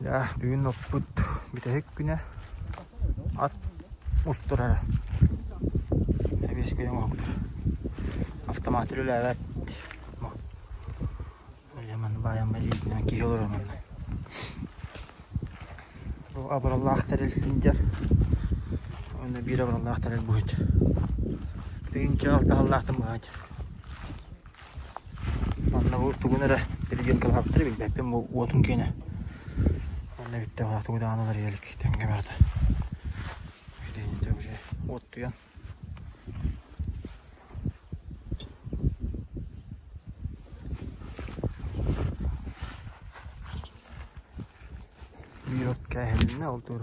Дьэ, бүгүн оппут бүтэһик күнэ. Ат устурара. Эбиэскэ оҥоһуктар. Автомат үлэлээбэт. Манна баайан бэлиэтинэн киһи олорор манна. Бу абыраллаах тэрил илдьэр. Уонна биир абыраллаах тэрил буһут. Тыһыынча алтаһаллаахтан быһааччы. Манна бу тугун эрэ переделкалаабыттар билбэппин бу уотун киэнэ. Манна бүттэ тугу даҕаны уларыйа илик тэҥҥэ барыта. Видите уже уоттуйан. Биир от кээһилиннэ ол тур.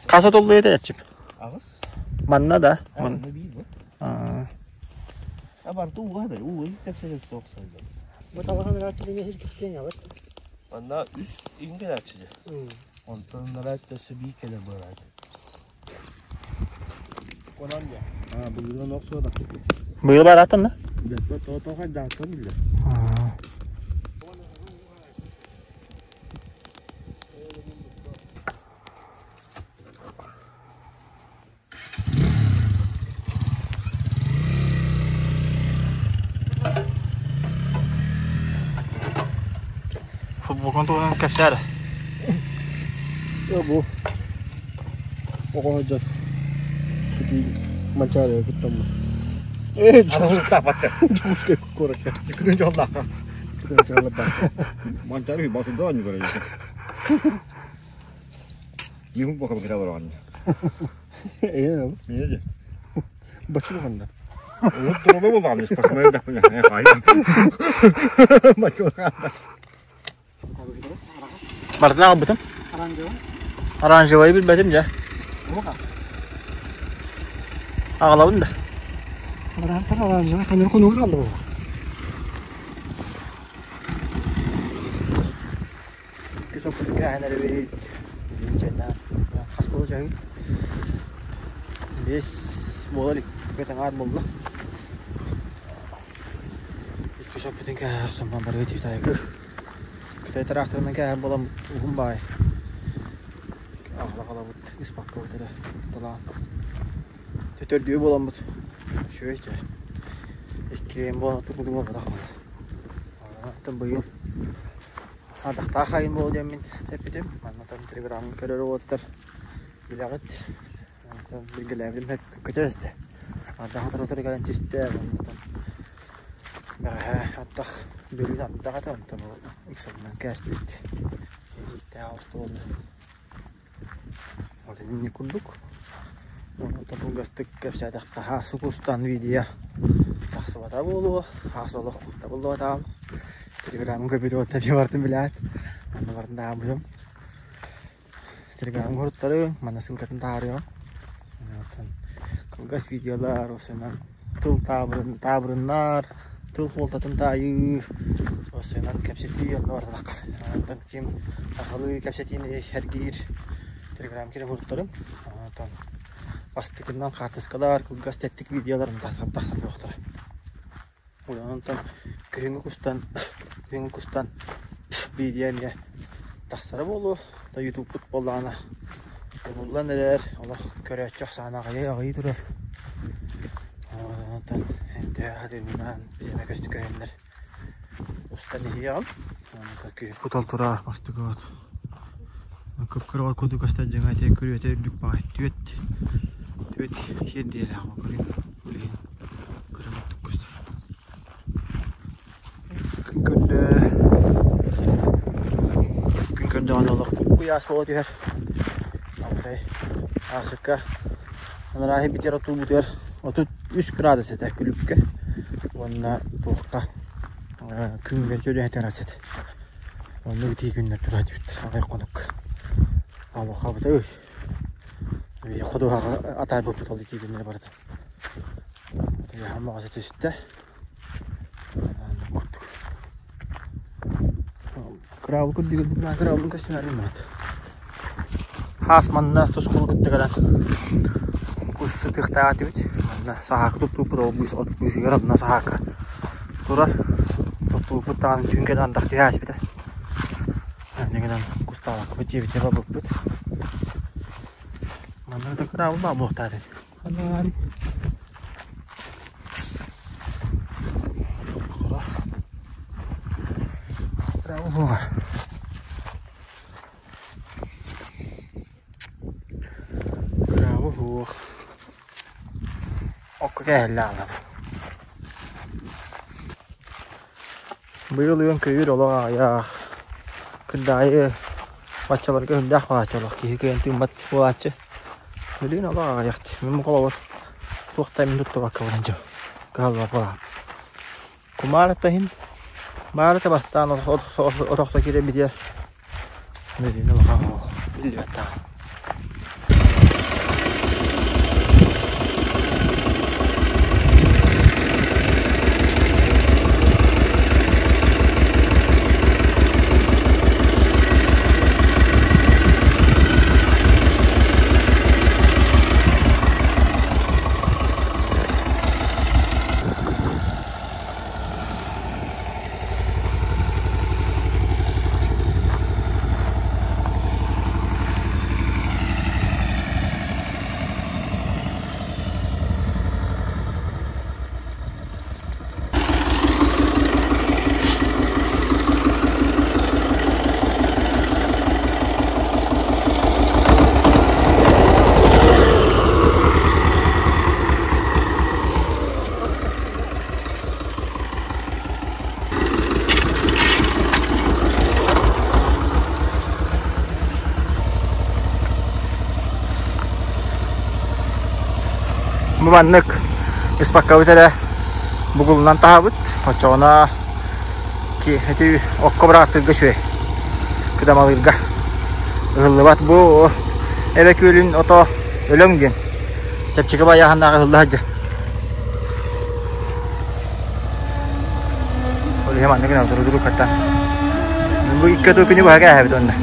Хас отуллуй этэ чип? Аҕыс. Манна да. Манна биир бу. А барыта ууга да ууга тэпсэ тэпсэ охсоллор. Бу талахан ырааттыгына иһиргиттиэҥ абыт. Манна үс иҥ кэлээччи. Онтон нараат өссө биир кэлэр буолааччы. Былырыын охсуода. Быйыл барааттан да? Тоҕо хайдаахтан биллэр. Футболканы туһунан кэпсээ эрэ. Бу оҕо сылдьар сытыы Манчаарыга кыттаммыт. Ээ, Дьоҕуртаабатта. Дьокуускай куоракка. Күнүн дьоллаахха. Күнүн дьоллаахха. Манчаары батында оонньуулар Мин бока бакыта олорон. Ээ, Мин де. баччы ханна. Ол туруба булган спортсмен да Баччы Барытын аҕалбытым. Оранжевайы билбэтим дьэ. Аҕалабын да. Оранжевай ханна хонугу хаалла бу. Икки соппутун кээһэн эрэбит. Хас буола дьаһыы? Биэс буола илик. Бэт аҥаар буолла. Икки соппутун кээһэ охсон барыга тиитайгы. Кытай тыраахтарынан кээһэн буолан уһун баай. Аҕала-аҕалабыт ыспаккабыт эрэ талаан. Төтөрдүү буоламмыт үчүгэй дьэ. Иккиэн буолан курдук буолбатах Оттон быйыл ардахтаах айын буолуо диэммин эппитим. Манна там телеграмҥа көрөр уолаттар билэҕит. Онтон билгэлээбитим көтөр этэ. Ардах утары кэлэн түстэ. Онтон бэҕэһээ ардах бөлүүн ардах этэ. Онтон ыксалынан кээстибит. Ииттээх остуолу Вот инник курдук. Табылгастык кэпсээтэххэ хаас укустан видео тахсыбата буолуо. Хаас олох табыллыбатаҕым. Телеграммын көрбүт уоттан барытын билээт. Манна барытын таһаарбытым. Телеграммын хоруттарыҥ, манна ссылкатын таһаарыаҕым. Оттон кылгас видеолар, осынан тыл таабырын, таабырыннар, тыл суолтатын таайыы, осынан кэпсэтии онно барытаххар. Онтон ким сахалыы кэпсэтиини сэргиир телеграм кире буруттарын, онтон бастакынан хаартыскалар, кылгас тэттик видеолар тахсан тахсан буохтара. Онтон күһүҥҥү кустан күһүҥҥү кустан видео эмиэ тахсара буолуо. Да ютубпут буоллаҕына булуллан эрэр, олох көрөөччү ахсаана аҕыйыы аҕыйыы турар. Онтон төһө бириэмэ көстү көһөннөр устан иһиэҕим. Кутал турар бастакы от. Кып-кыраҕа курдук көстөр дьаҥа ити күрүөтэ үрдүк баҕай түөт түөт сир диэлээх көрүҥ билигин кыра көстөр. Күн көрдө күн көрдөҕүнэ олох куйаас буола түһэр. Алтай аасыкка анарааһы битэр отуубутугар 33 градус этэ күлүккэ уонна туохха күҥҥэ төлөһө террас этэ. Оннук итии күннэр тура түбүттэр аҕай хонук. Алохабыта ый. Ходуһаҕа атаарбыппыт ол итии күннэр барыта. Ыйааһын баҕата түстэ. Курдук. Кыраабыл курдук кыраабылын көстүнэр иммэт. Хаас манна тускулу кытта кэлэн кус сытыахтаах этибит. Манна саһаакы туттууппут ол быыс от быысыгар онно саһаакы турар. Туттууппут даҕаны түүн кэлэн ардах түһэ ааспыта. Инньэ гынан кустаабаккабыт дьиэбитигэр барбыппыт. Манна да кыраабыл баар буолуохтаах этэ. Ханна Кыраабыл буолар. Кыраабыл суох. Окко кээһэллэ аҕалар. Быйыл үөн-көйүүр олох аҕыйах. Кырдаайы баччаларга үрдээх буолааччы олох киһи кыайан тыыммат буолааччы. Билигин олох аҕыйах дии. Мин холобур туох да эмин туттубакка баран дьон кыһаллыбат буолаҕын. Кумаар да иһин баара бастаан отохсо киирэн Билигин улахан олох биллибэт даҕаны. Бу маннык ыспаккабыт эрэ бугулунан таһабыт. Оччоҕуна ити окко бырааттыырга үчүгэй. Кыдамалыырга ыһыллыбат. Бу Эбэ күөлүн ото өлөҥ диэн. Чэпчэки байааһыннаах ыһылла сылдьар. Ол иһин маннык гынан туру-туру каттан. Бу икки оту күнү быһа кээһэбит онно.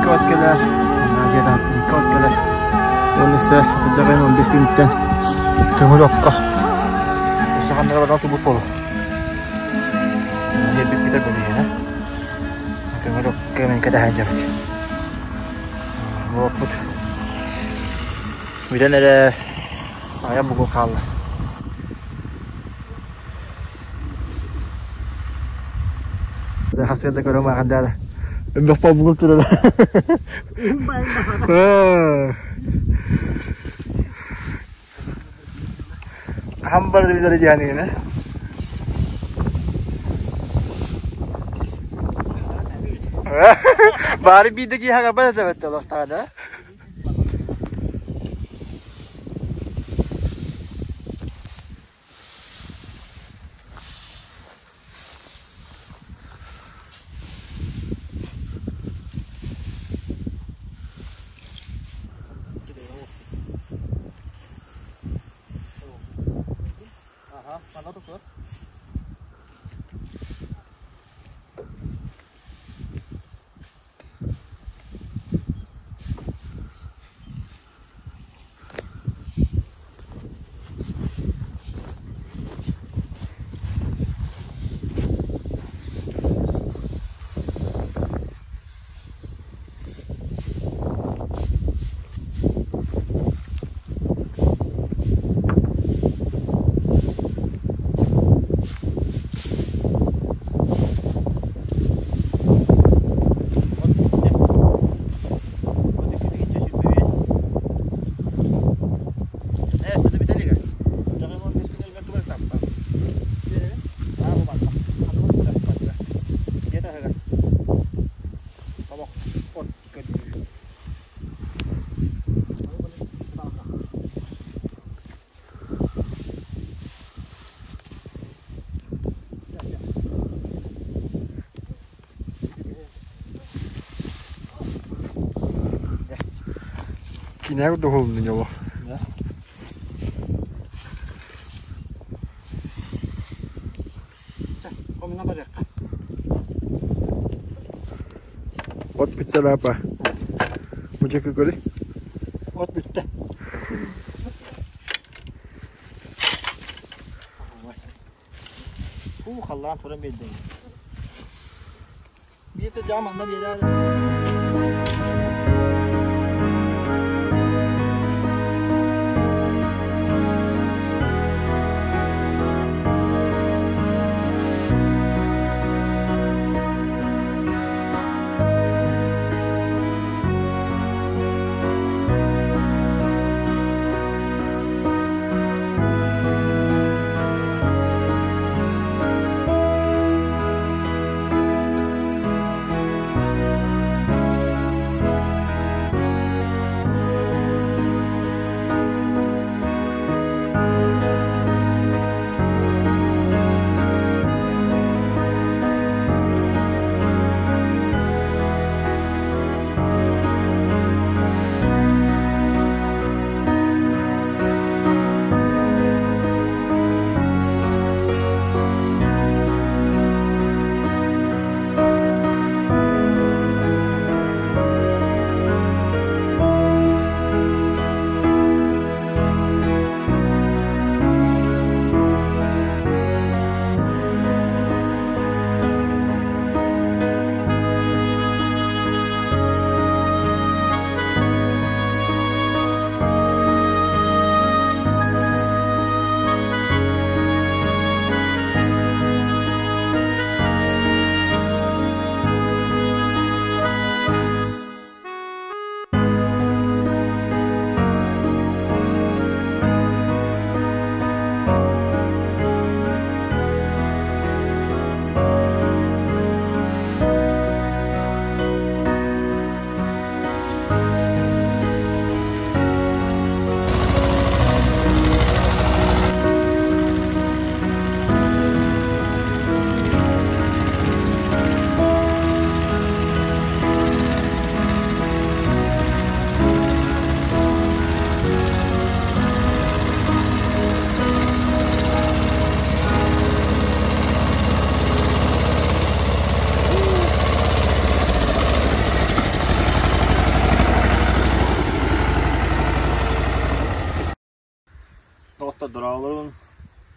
Икки от кэлэр. Дьиэ икки от кэлэр. Уонна өссө атырдьах 15 күнүттэн көҥүл окко. Өссө ханна баран тубут буолу. Диэбит бүтэр бөлүйэнэ. Көҥүл окко мен кэтэһэн дьэбит. Бу оппут бүтэн эрэ аҕыйах бугул хаалла. Хасыарда көрөм аҕандаара. Өмбөх бугул турар. Хаһан барды билэр диэниҥинэ. Баары биирдэ киһи хагарбат этэ бэтте олохтоҕо да. Кинээр дуһулуннун олох. От бүттэ лаапа. Мучака көрү. От бүттэ. Уу халлаан туран биэрдэ. Биирдэ дьаам анна биэрээр.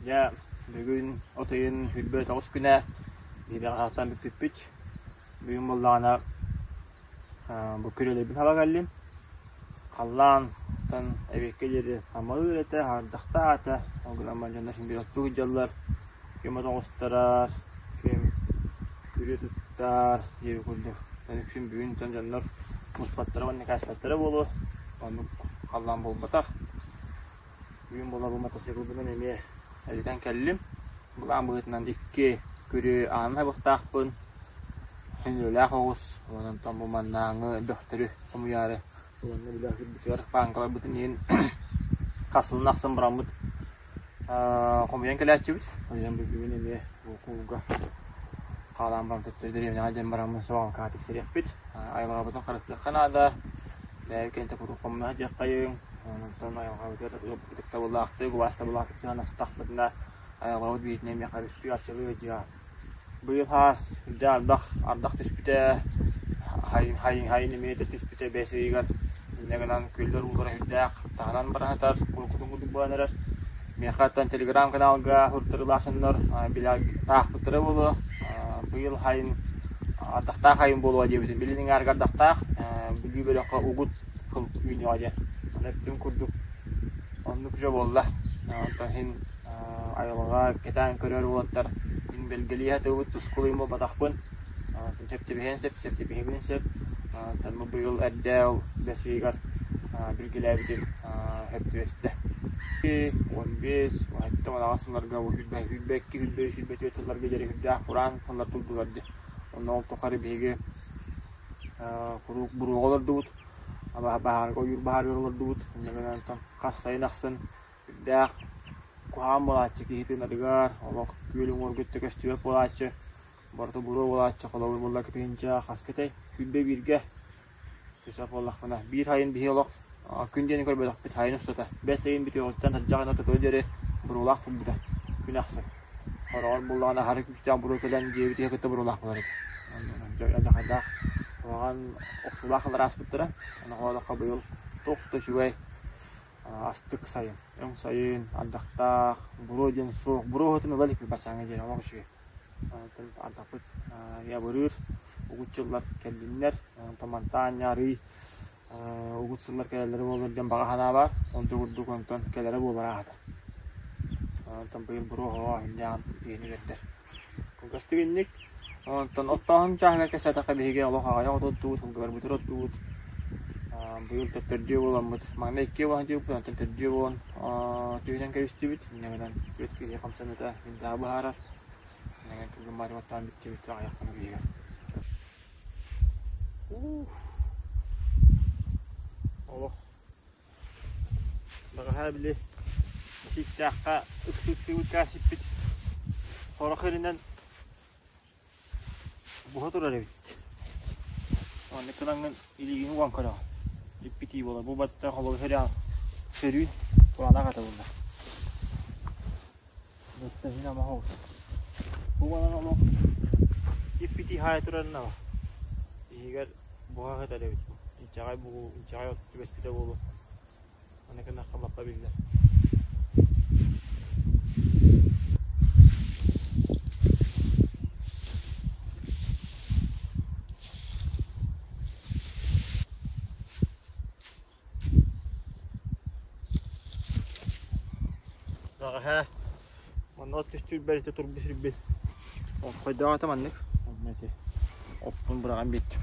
Дьэ, бүгүн от ыйын 29 күнэ биһиэхэ саастаан бүппүппүт. Бүгүн буоллаҕына бу күрүөлэрбин хаба кэллим. Халлаантан эбиэккэ диэри амалыыр этэ, ардахтаах этэ. Ол гынан баран дьоннор син биир оттуу сылдьаллар. Ким от оҕустарар, ким күрүө туттар диэби курдук. Үксүн бүгүн дьоннор муспаттара уонна кээспэттэрэ буолуо. Оннук халлаан буолбатах. Бүгүн буолар бу мотоциклбынан эмиэ элитэн кэллим. Былаан быһыытынан икки күрүө аанын хабыахтаахпын. Өнүөлээх оҕус, онтон бу маннааҥы бөхтөрү хомуйаары уонна били сирбитигэр бааҥкаларбытын иһин хас сылын ахсын бараммыт хомуйан кэлээччибит. Онон бүгүн эмиэ бу куулга хаалаан баран төттөрү дэриэбинэҕэ диэн бараммын сабаҕалкаҕа тиксэриэхпит. Айылҕабытын харыстыахха наада. Бэйэ кэнтэ куруук хомуна сылдьыаххайыҥ. Онтон айылҕабытыгар ытыктабыллаахтык, убаастабыллаахтык сыһыаннастахпытына айылҕабыт биһитинэ эмиэ харыстыы, арчылыы сылдьыаҕа. Быйыл хаас дьэ ардах, ардах түспүтэ, хайын, хайын, хайын эмиэ да түспүтэ бэс ыйыгар. Инньэ гынан күөллэр уулара сүрдээх таһынан бара сытар, уруккутун курдук буолан эрэр. Миэхэ оттон телеграм-каналга суруттарыылаах дьоннор билэ таахпыттара буолуо. Быйыл хайын ардахтаах хайын буолуо диэбитим. Билин иҥаарга ардахтаах, Бүлүү бөлөххө угут кыл үүнүөҕэ диэн. Аны эппитим курдук оннук дьэ буолла. Онтон иһин айылҕа кэтээн көрөр уолаттар мин бэлгэлии сатыыбыт тускул ыйым буолбатахпын. Сөп түбэһиэн сөп, сөп түбэһиэбин сөп. Оттон бу быйыл эрдэ ол бэс ыйыгар билгэлээбитим сөп түбэстэ. 15, 17, 18 сылларга 22, 23, 24 сылларга диэри сүрдээх кураан сыллар турдулар дии. Онно ол тухары биһиги куруук буруоҕа олордубут, баһаарга ойуур баһаарыгар олордубут. Инньэ гынан онтон хас сайын ахсын сүрдээх куһаҕан буолааччы киһи тыынарыгар, олох күөл уҥуоргу өттө көстүбэт буолааччы. Барыта буруо буолааччы, холобур буолла кытыынча хас кэтэй? 21-гэ сысап буоллахпына. Биир сайын биһи олох күн диэни көрбөтөхпүт сайын устата. Бэс ыйын бүтүөҕүттэн саддьаҕына тотуо диэри буруолаах турбута күн ахсын. Хороҕор буоллаҕына аһары күүстээх буруо кэлэн дьиэбит иһэ кытта буруолаах буолар этэ. Алдьархайдаах куһаҕан охсуулаах ылар ааспыттара. Аны холоодоххо быйыл туох да үчүгэй астык сайын. Өҥ сайын, ардахтаах, буруо диэн суох. Буруо уһутун ыла иликпит баччааҥҥа диэри олох үчүгэй. Ардахпыт абырыыр, угут дьыллар кэллиннэр, онтон мантан арыый угут сыллар кэлэллэрэ буоллар диэн баҕа санаа баар. Онту курдук онтон кэлэрэ буолар аата. Онтон быйыл буруо оһоҕо иһиннэҕин киһини үөрдэр. Кылгастык инник. Онтон оттооһун чааһыгар кэпсээтэххэ биһиги олох аҕыйах от оттуубут, сылгыларбытын оттуубут. Быйыл төрдүө буоламмыт, маҥнай иккиэ буолан сылдьыбыппыт, онтон төрдүө буолан түһүнэн кэбистибит. Инньэ гынан үс киһи хамсаныыта Даа быһаарар. Нэҥэн кылгын баары баттаан бүттүбүт аҕыйах хонук иһигэр. Олох баҕаһаа били сииктээххэ ыксыы-ыксыыбыт кээсиппит сорох иринэн буһа турар эбит. Онно кылаҥҥын илиигин уган көрөҕүн. Иппитии буолар. Бу батта холобур сөрөөн сөрүүн кураанах ата буолла. Батта иһин ама оҕус. Бу манан олох иппитии хаайа турарын аба. Иһигэр буһа сытар эбит бу. Инчэҕэй бугул, инчэҕэй от түбэспитэ буолуо. Аны гыннахха лаппа биллэр. Бэҕэһээ манна от түстүүрбэр ити турбут сирбит оппойдоох этэ маннык. Онно ити оппун быраҕан биэрдим.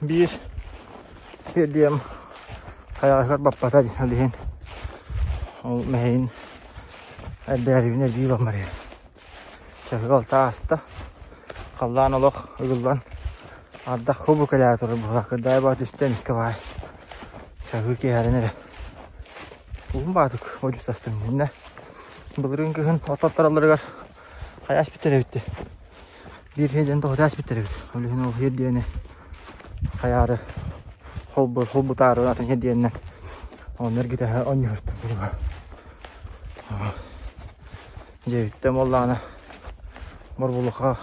Биир сиэрдийэм хайаҕаһыгар баппата дии, ол иһин ол мэһэйин эрбээрибин эрбии бармарыйар. Чаһы алта ааста, халлаан олох ыгыллан ардах хобу кэлээри турар быһыылаах, кырдаайы баҕа түстэ эмискэ баай чаһыы киэһэрэн эрэ. Уһун баатык одьустастым иннэ. Былырыын кыһын от аттаралларыгар хайаас бүтэр эбит дии. Биир сиэрдиэн тоҕо испиттэр эбит. Ол иһин ол сиэрдийэни хайаары холбу холбутаары атын сиэрдийэннэн онно эргитэ онньуһуттум буруга. Дьиэбиттэн буоллаҕына борбулуха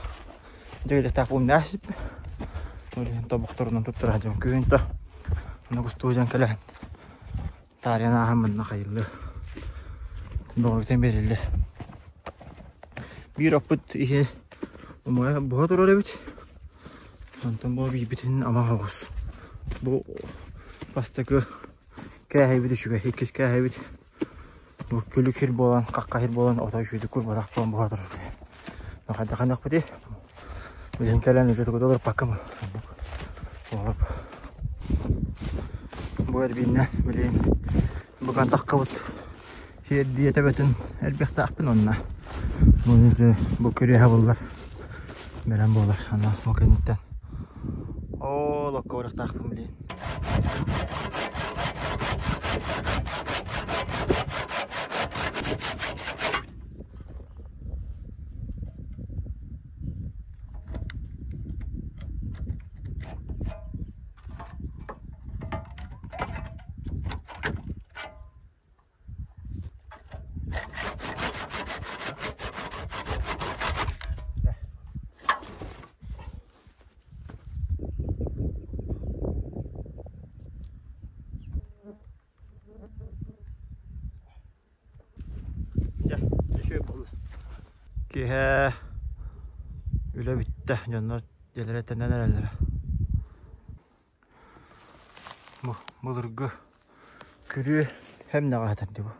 дьиэлэхтээх буолумнаах сиппэ. Ол иһин тобохторунан туттара сылдьабын. Күһүн то ону кустуу дьон кэлэн таарыйан ааһан манна хайыллыы. Бөҕөргүтэн биэриллэр. Биир оппут иһи умайа буһа турар эбит. Онтон бу биирбитин ама оҕус. Бу бастакы кээһэйбит үчүгэй, иккис кээһэйбит бу күлүк сир буолан, хахха сир буолан ото үчүгэйдик курбатах буолан буһа турар. Хайдах гыныахпытый? Билигин кэлэн уже тугу да олорпаккам. Бу эрбииннэ билигин букан таххыбыт сиэрдийэ төбөтүн элбэхтаахпын онно. Бу күрүөһэ буллар. Бэлэм буолар. Ана ол кэнниттэн Оо, локко барыахтаахпын билигин. Дьэ, үчүгэй буолла. Киэһэ үлэ бүттэ, дьоннор дьиэлэрэ төннөн эрэллэрэ. Бу былыргы күрүө хэмнэҕэ сытар дии бу.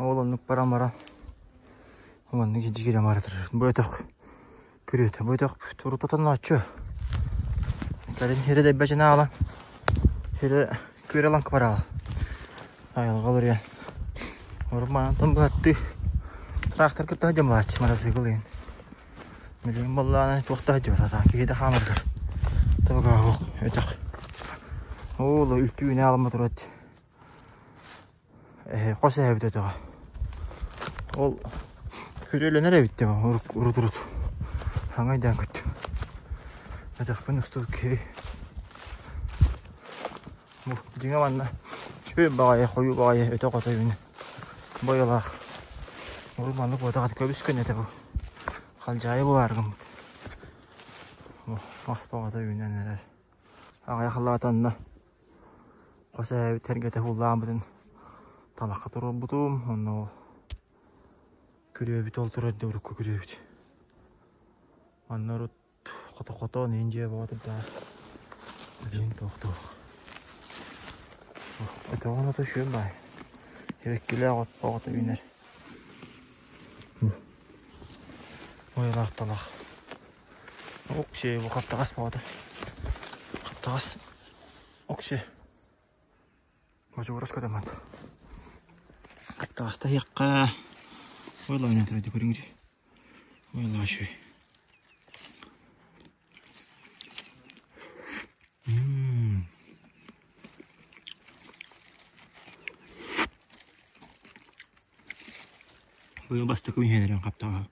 Ол оннук баран баран маннык дьигирэ бара турар. Бу өтөх күрүөтэ. Бу өтөх урутатаннааччы. Кэлин сирэ дэббэчинэ аалан сирэ күөрэ лаҥкы бараала. Айылҕа олоруйан. Урмаантан быһаттыы трактор кытта сылдьан булааччы мотоцикл иһин. Билигин буоллаҕына туох да сылдьыбат атаан киһи да хаамарыгар табыгаһа өтөх. Ол үлтү үүнэ аламмат турат. Эһэ хос эһэбит өтөҕө. Ол күрүөлэнэр эбит дии урут урут. Саҥа өйдөөн көрдүм. Өтөхпүн устубут киһи. Бу дьиҥэ манна үчүгэй баҕайы, хойуу баҕайы өтөх ото үүнэ. Бойолаах. Урут маннык буотах көбүс көнөтө бу. Халдьаайы буолаары гыммыт. Бу мас баҕата үүнэн эрэр. Аҕыйах ылаата онно хос эһэбит эргэтэ һууллаабытын талахха туруорбутум. Онно ол күрүөбүт ол турар да урукку күрүөбүт. Манна урут хото-хото иһин дьиэ бөҕө турдаҕа. Билигин туох-туох. Өтөҕүн ото үчүгэй баай. Сибэккилээх от бөҕөтө үүнэр. Ойолоох талах. Окси, бу хаптаҕас бөҕөтө. Хаптаҕас. Окси. Бочугурас көтөмөт. Хаптаҕаста иһиэххэ. Ой, лойнан турайды көрүҥүт. Ой, үчүгэй. Быйыл бастакы иһэн хаптаҕа.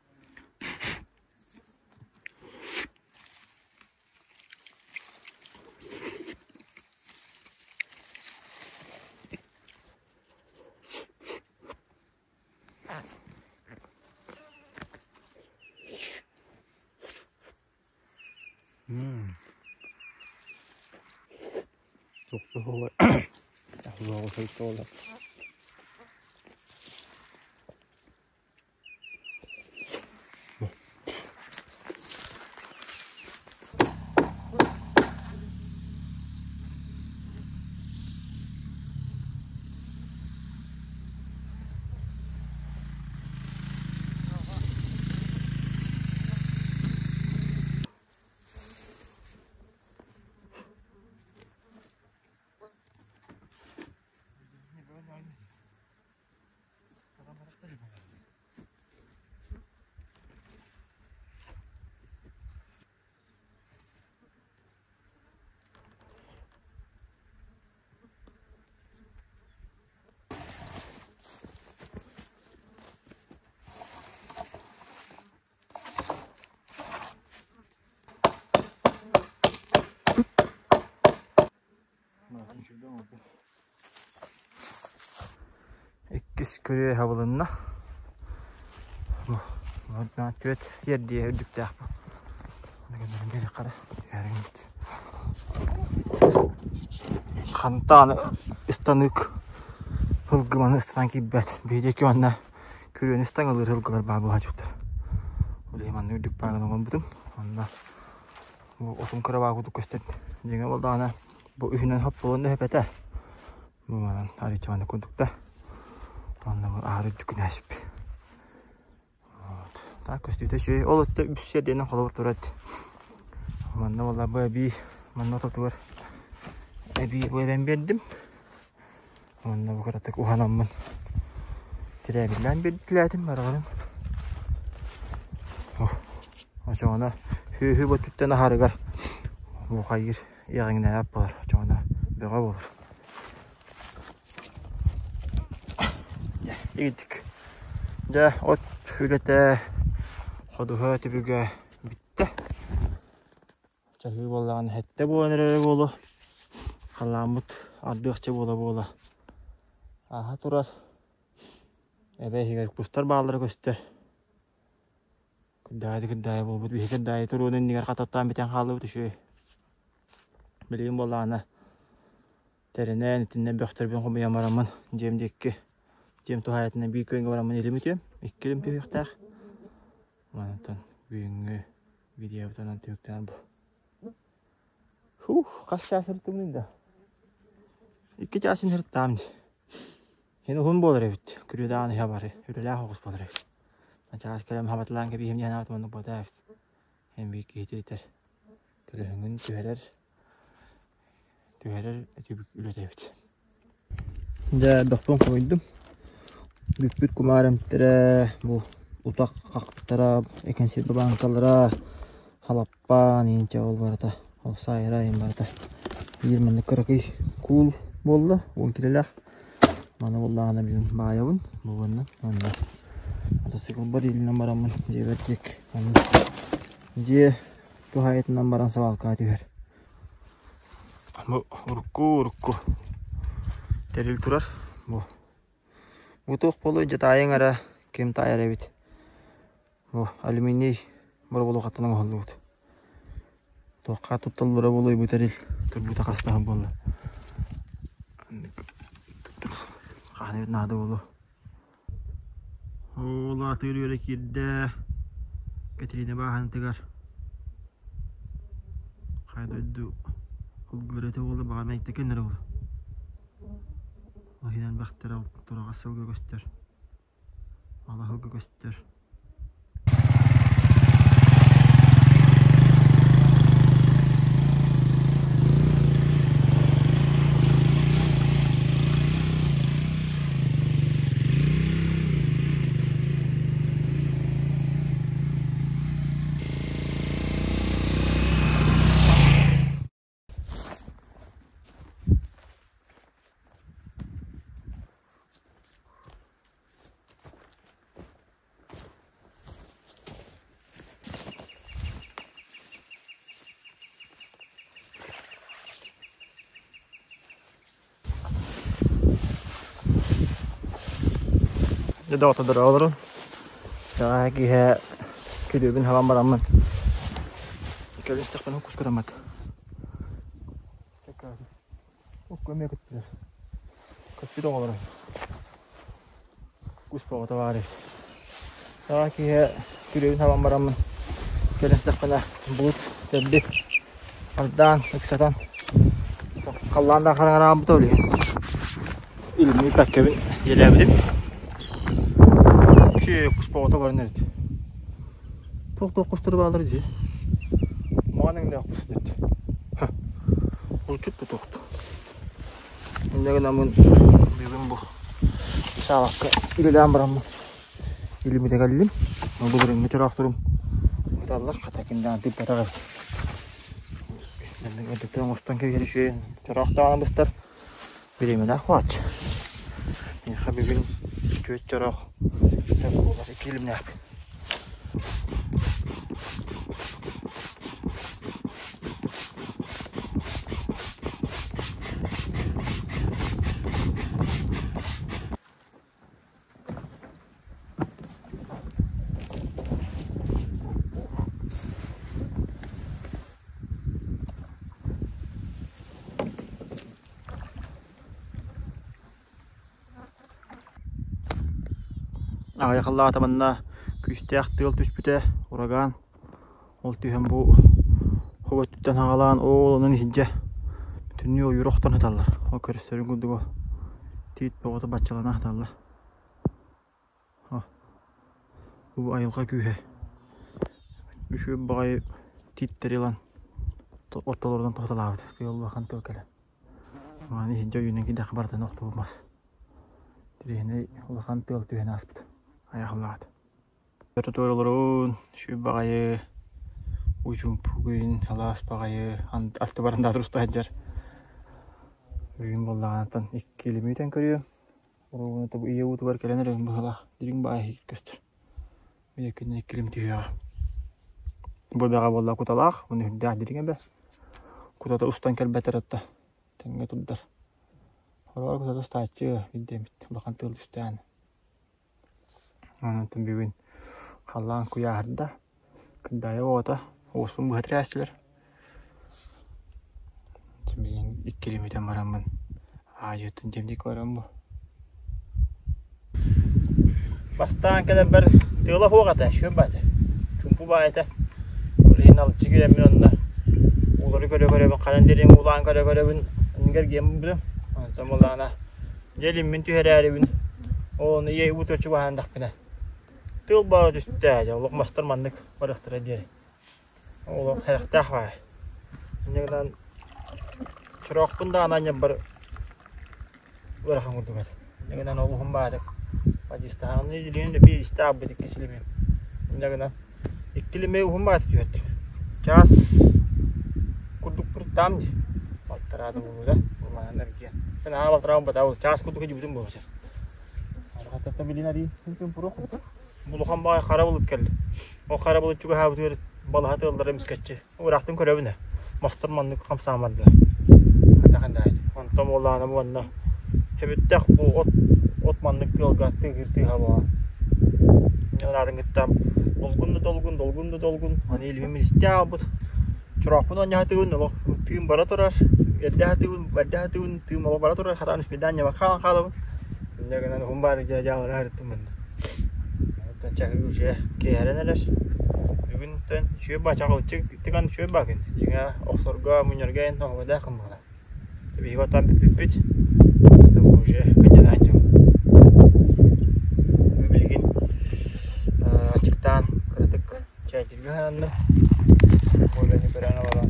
Күрүө хабылынна. Түөт yerдиye үрдүктээх бу. Хантааны ыстанык ылгыманы ыстанан киирбэт. Биһиги манна күрүөнү ыстаҥалыыр ылгылар баа буһаачыктар. Билигин манна үрдүк баагын оҥорбутум. Онно бу отун кыра баа курдук көстөр. Дьиҥэ буоллаҕына бу үһүнэн хоп буолан да сөп этэ. Бу манан арыйча манна курдук да. Онно бу аһары үрдүк күнээсиппит. Так көстүүтэ үчүгэй. Ол өттө үс сиэрдиэнэн холобур турар. Манна буолла бу эбии манна ортотугар эбии бу эбэн биэрдим. Уонна бу кыратык уһанаммын тирээбиллээн биэрдилээтим бараҕарын. Очоҕуна сүөһү бөттүттэн аһарыгар бу хайыыр иэҕиҥнээбэт буолар. Очоҕуна бөҕө буолар. Игитик. Дьэ, от үлэтэ, ходуһа түбүгэ бүттэ. Чаһыы буоллаҕына сэттэ буолан эрэрэ буолуо. Халлааммыт ардыахча буола-буола ааһа турар. Эбэ иһигэр кустар бааллара көстөр. Кырдаайы кырдаайы буолбут. Биһи кырдаайы туруон иннигэр хататтаан бүтэн хааллыбыт үчүгэй. Билигин буоллаҕына тэринэн итиннэ бөхтөрбүн хомуйан бараммын дьиэм диэки дьиэм туһаайатынан биир күөҥҥэ бараммын илим үтүөм. Икки илим түһүөхтээх. Мантан бүгүҥҥү видеобутунан түмүктэнэн бу. Фух, хас чаас ырыттыбын да? Икки чаас ырыттаам дии. Һин уһун буолар эбит. Күрүөдэҕин иһэ бары. Үлэлээх оҕус буолар эбит. Чаас кэлэн хабатылаан кэбиһим диэн аат маннык буотаа эбит. Эн биир киһи тиритэр. Көлөһүҥүн түһэрэр түһэрэр түбүк үлэтэ эбит. Дьэ, бөхпүн хомуйдум. Бүппүт кумаар эмтэрэ, бу утах хахтара, экэнсиэрбэ бааҥкалара, халаппаан иинчэ ол барыта, ол саайара иин барыта. Биир маннык кыракый куул буолла, уон килэлээх. Маны буоллаҕына бүгүн баайабын, бу уонна уонна мотоциклбар иилинэн бараммын дьиэбэр диэк дьиэ туһаайытынан баран сабаалкаҕа түһэр. Бу урукку урукку тэрил турар. Бу бу туох буолуой дьэ таайыҥ эрэ ким таайар эбит. Бу алюминий боробулуохаттан оҥоһуллубут. Туохха тутталлара буолуой бу тэрил турбута хастаһа буолла. Хаһан эбит наада буолуо. Ол атыыр үөрэ киирдэ Кэтэриинэ бааһынатыгар хайа дойду ылгыыр этэ буолла баҕар мэйиктэ көннөрө буолуо. Ол иһинэн бэхтэрэ тураҕас сылгы көстөр. Ала сылгы көстөр. Дьэ доҕоттордор олорун. Бэҕэһээ киэһэ күрүөбүн хабан бараммын кэлин истэхпинэ куска таммат. Укку эмиэ көттүлэр. Көппүт оҕолоро. Кус бөҕөтө баар эбит. Саҥа киэһэ күрүөбүн хабан бараммын кэлэн истэхпинэ булут дэлби ардаан, ыксатан халлаан да хараҥараабыта ол иһин илимни ыппаккабын дьиэлээбитим. Үчүгэй кус бөҕөтө баран эбит. Туох-туох кустары бааллар дии. Маҕан өҥнөөх кус эбит. Булчут тутуохту. Инньэ гынаммын бүгүн бу саалакка үлэлээн бараммын илимитэ кэллим. Бу былырыыҥҥы чороохторум ыталлар хата кимдээн тыыппатах эбит. Маннык оҥостон кэбиһэр үчүгэй чороох даҕаны быстар бириэмэлээх хуач. Миэхэ бүгүн түөрт чороох буолар икки илимнээхпин. Аҕыйах халлаата манна күүстээх тыал түспүтэ, ураган. Ол түһэн бу хобо өттүттэн саҕалаан оол онон иһирдьэ бүтүннүү ойуур охтон сыталлар. Ол көрүстэрин курдук ол тиит бөҕөтө баччалана сыталлар. Бу айылҕа күүһэ. Үчүгэй баҕайы тииттэри ылан ортолорунан тоһуталаабыт. Тыал улахан тыал кэлэн. Маны иһирдьэ ойуунан киирдэххэ барытын охтубут мас. Тириэһинэй улахан тыал түһэн ааспыт. Айахалаат. Тутуоруларун үчүгэй баҕайы уу-чуумпу күн, алаас баҕайы аттыбарын да туруста сылдьар. Бүгүн буоллаҕына икки илимиитэн көрүөм. Оруобуна ийэ уутугар кэлэн эрэрин быһыылаах, дириҥ баайы көстөр. Ийэ күнү иккилим түһүөҕэ. Бу эбэҕэ буолла куталаах, уонна үрдээх дириҥ эбэ. Кутата устан кэлбэтэр отто тэҥҥэ турдар. Хороҕор кутата устааччы биирдэ эмит улахан тыал түстээн. Онон бүгүн халлаан куйааһырда. Кындаайа оҕото уоспун быһа тирээччилэр. Билигин иккилимитэн бараммын аадьыттан дьэбдик барам бу. Бастаан кэлэрбэр тыала суох этэ, үчүгэй баа этэ. Чуумпу баа этэ. Ол иһин алчы киирэммин онно уулары көрө-көрөбүн, ханан дириҥ уулаан көрө-көрөбүн, иннигэр гиэммин Онтон буоллаҕына дьэ илиммин түһэрээрибин, ол ону ийэ уутугар чугаһаан дахпына Тыал баара түстэ, дьэ олох мастар маннык барыахтара диэри. Олох сэрэхтээх баҕайы. Инньэ гынан чороохпун даҕаны анньарбар ыарахан курдук этэ. Инньэ гынан ол уһун баатык подъездтаһаҕын илиин биир истэ аабыт иккис илимим. Инньэ гынан икки илими уһун баатык түһэттим. Чаас курдук туруктаам дии. Балтараа да буолуо да, улахан эргиэн. Наһаа балтараа буолбатаа, чаас курдук илдьибитим буолуо. Арҕатата билин арыы күн пуруох Улахан баҕайы хара былыт кэллэ. Ол хара былыт чугаһаабытыгар балаһа тыаллара эмискэччи. Ыраахтан көрөбүн ээ. Мастар маннык хамсаамардылар. Хатахандаай. Онтон буоллаҕына уонна хэбиттэх бу от от маннык тыалга тыаһыыр тыаһа буолан. Ыраатын кытта долгун да долгун, долгун да долгун. Аны илимим истэ аалбыт. Чороохпун оонньоһо олох тыым бара турар, эрдэ сатыыбын, эрдэ сатыыбын, тыым олох бара турар, хатаан үспүйдээн ньабакка хаалан хаалабын. Инньэ гынан уһун баары дьэ дьаалара сырыттым манна. Оттон чаһыы уже киэһэрэн эрэр. Бүгүнтэн үчүгэй баа чаҕылыччы тыган үчүгэй баа күн. Дьиҥэ охсорго, мунньарга эн оһуодаах кыммыһына. Биһиги оттон бүппүппүт. Оттон бу уже кынньанаан дьон. Билигин аччыктаан кыратык чэйдиргэ сананным. Олены көрөн олорон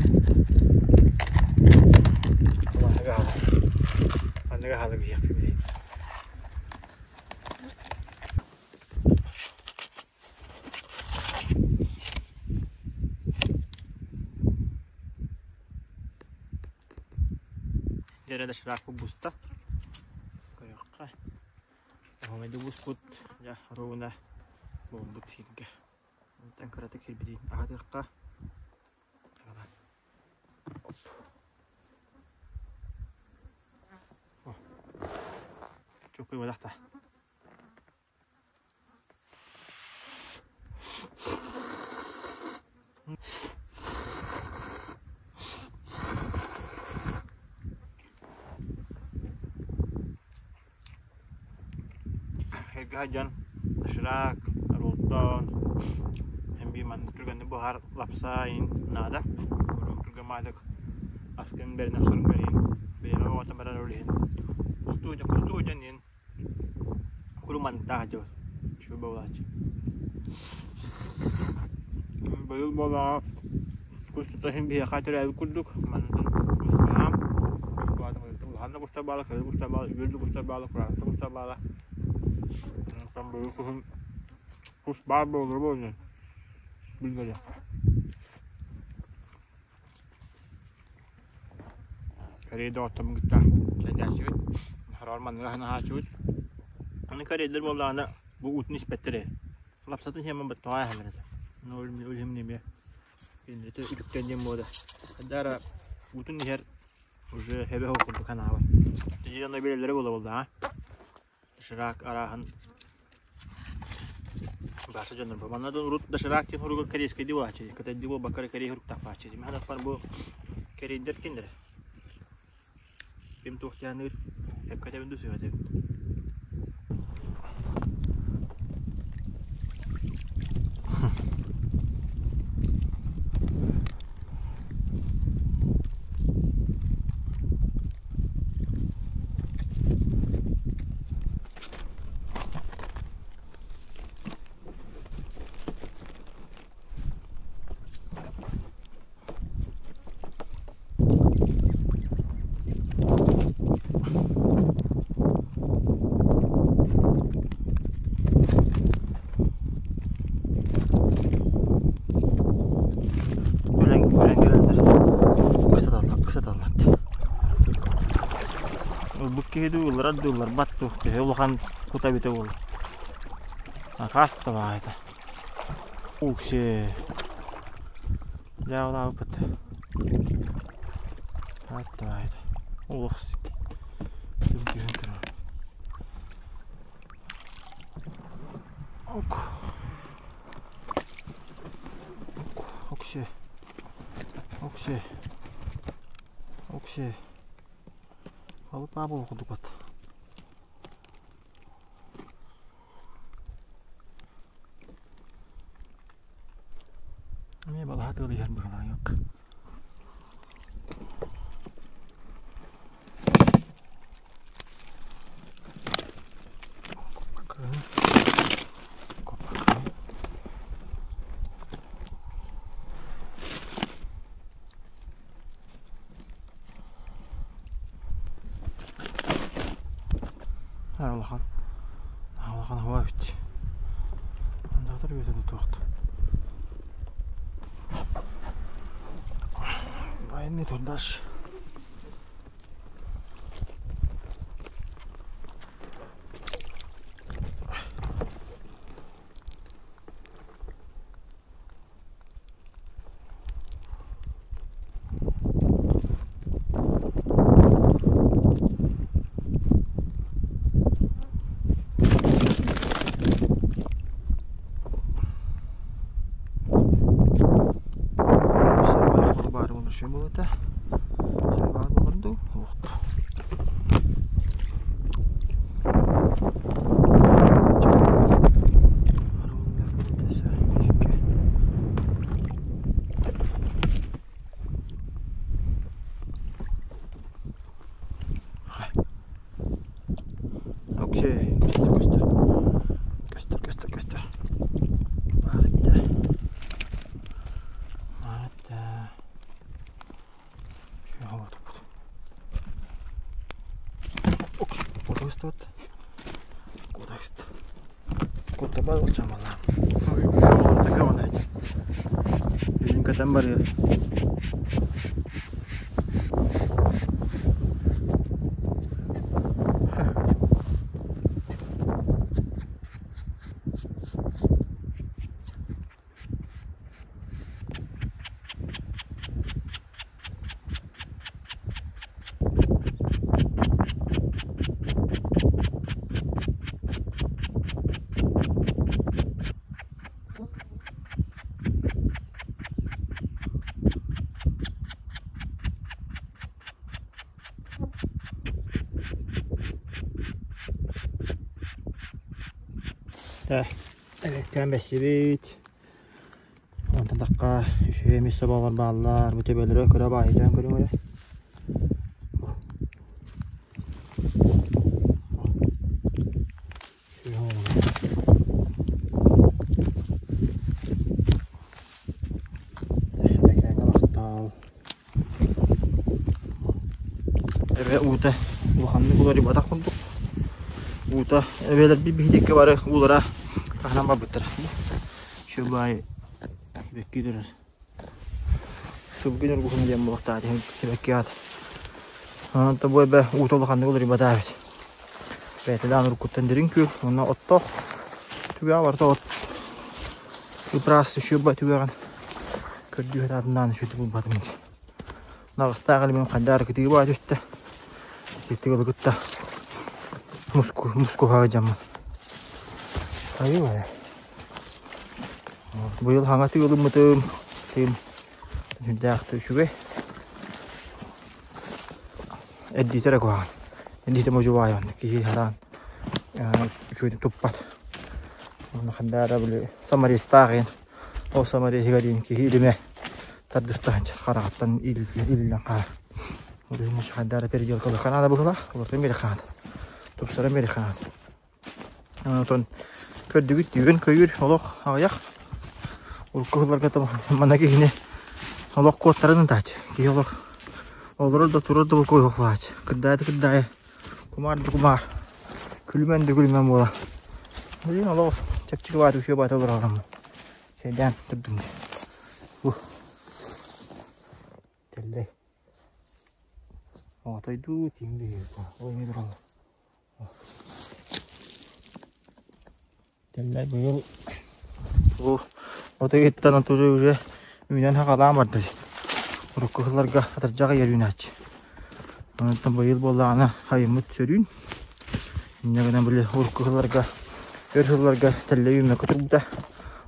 Аныгы аһылык. Аныгы аһылык диэхпин билигин. Дьэрэ доширакпыт буста. Көрүөххэ. Оһоҥойду буспут дьэ оруобуна буолбут сиргэ. Онтон кыратык сирбитин аһатыахха. Оп. Чокуй буолахта. Эргэ сылдьан доширак, роллтон, эмби маннык түргэнник буһар лапса иин наада. Түргэн маадык аскын бэринэ охсорун көрейин. Бириэмэ оҕото барар ол иһин. Кустуу кустуу дьон иин Курумантаах дьыл үчүгэй буолааччы. Быйыл буоллаҕа кус тута син биһиэхэ төрөөбүт курдук маннытын кус баһаам улахан да кустар баала, кыра да кустар баала, үөл да кустар баала, кураанах да кустар баала. Онтон быйыл куһун кус баар буолара буолуо билбэтэххэ. Корея доҕотторбун кытта чэйдээччибит, хороҕор манныгы аһын аһааччыбыт. Аны корейдар буоллаҕына бу уутун испэттэр ээ. Лапсатын сиэмэн баттаҕа аһаллар этэ. Ол иһин эмиэ кинилэртэн үтүктэн диэн буолар. Хайдара уутун иһэр уже хэбэ суох курдук санаабар. Дьэ онно билэллэрэ буола буоллаҕа. Доширак арааһын бааса дьоннор бу. Манна да урут доширак диэн суруга корейскайдыы буолааччы. Кытайдыы буолбакка эрэ корей суруктаах бааччы. Мин санаатахпар бу корейдэр кинилэр. Ким туох диэханыыр, сөпкө этэбин дуу, сыыһа этэбин. киһи дуу, ылларар дуу, ылларбат дуу, төһө улахан кута эбитэ буолла. Накаас да баайта. Уксе. Дьаабылаабыппыт. Аат да баайта. Олох түм түһэн турар. Ок. Оксе. Оксе. Оксе. Халыпаа буолуох курдук от. Эмиэ балаһа тыал иһэр быһыылаах. Улахан улахан уһуга эбит. Андатар үөтэ тутуохт. Военный турдаш. Баар баар буолар дуу Окей, көстөр, көстөр. Көстөр, көстөр, көстөр. Баар этэ. Баар этэ. Көтөн барыыр. Элеккээн бэссибит. Онтон тахха үчүгэй эмис соболор бааллар. Бу төбөлөрө кыра баайдаан көрүҥ эрэ. Бэкээҥҥэ махтал. Эбэ уута улаханнык уларыйбатах курдук. Уута эбэлэрбит биһиги бары уулара таһынан барбыттара. Шубай бэкки турар. Сылгы ньургуһун диэн буолуохтаах сибэкки аата. Онон бу эбэ уута улаханнык уларыйбатах эбит. Бэйэтэ даҕаны уруккуттан дириҥ күөл уонна оттоох түгэҕэ барыта от ыпраас үчүгэй түгэҕин көрдүү сатаатым үчүгэйдик булбатым ини. Наҕыстаах илимим хайдах эрэ кытыы баа түстэ. Ититтик ылы кытта муску мускуһаҕа дьаммын. Айыы Быйыл хаҥа тыылыммытым тыым сүрдээх үчүгэй. Эрдиитэ эрэ куһаҕан. Эрдиитэ модьу-баайан киһи сатаан үчүгэйдик туппат. Уонна ханна эрэ били саморезтаах иһин ол самореһыгар иһин киһи илимэ тардыста хараҕыттан иилиллэн хаалар. Ол иһин хайда эрэ переделкалыахха наада быһыылаах. Олортон биэриэххэ наада. Тупсаран биэриэххэ наада. Онтон көрдүгүт түүн көйүүр олох аҕыйах. Урукку сылларга манна киһини олох куоттаран ытааччы. Киһи олох олорор да турар да булкуйуох буолааччы. Кырдаайа да кырдаайа, кумаар да кумаар, күлүмэн да күлүмэн буола. Билигин олох чэпчэки бааты үчүгэй бааты олорорум. Чэйдээн турдум дии. Бу тэллэй. Оҕотойдуу тииҥ биһиги. Ол эмиэ тураллар. Тэллэй быйыл бу от ыйыттан оту уже үүнэн хаҕалаан барда. Урукку сылларга атырдьах ыйар үүнээччи. Онтон быйыл буоллаҕына хайыммыт сөрүүн. Инньэ гынан били урукку сылларга өр сылларга тэллэй үүммэккэ турбута.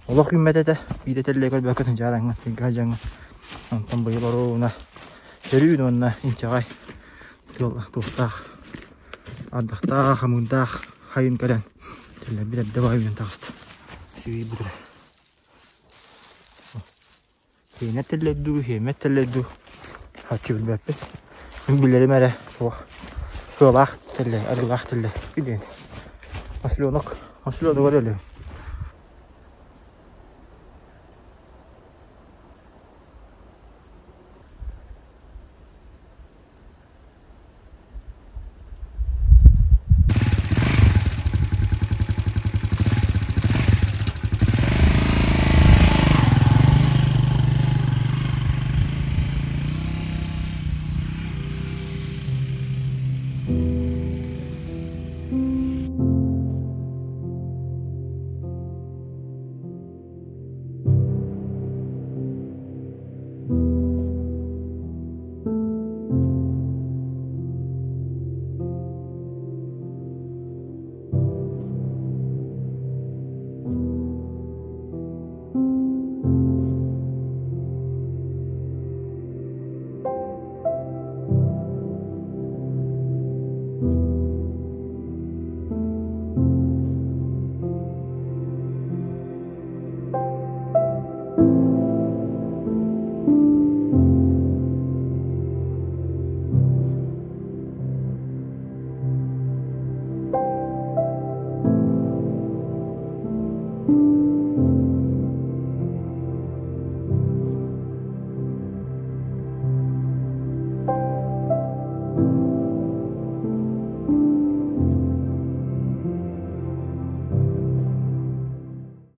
Олох үүммэт этэ. Биирдэ тэллэй көрбөккө сылдьаараҥҥын, тыга сылдьаҥҥын. Онтон быйыл оруобуна сөрүүн уонна инчэҕэй тыал туохтаах ардахтаах, хамыырдаах хайын кэлэн тэллэрбит эрдэ баҕайы үүнэн таҕыста. Сүүй бүтүрэ. Хиэнэ тэллэй дуу, хиэмэт тэллэй дуу хаччы билбэппин. Мин билэрим эрэ суох. Сыалаах тэллэй, арыылаах тэллэй диэн. Масленок, масленогар өлөм.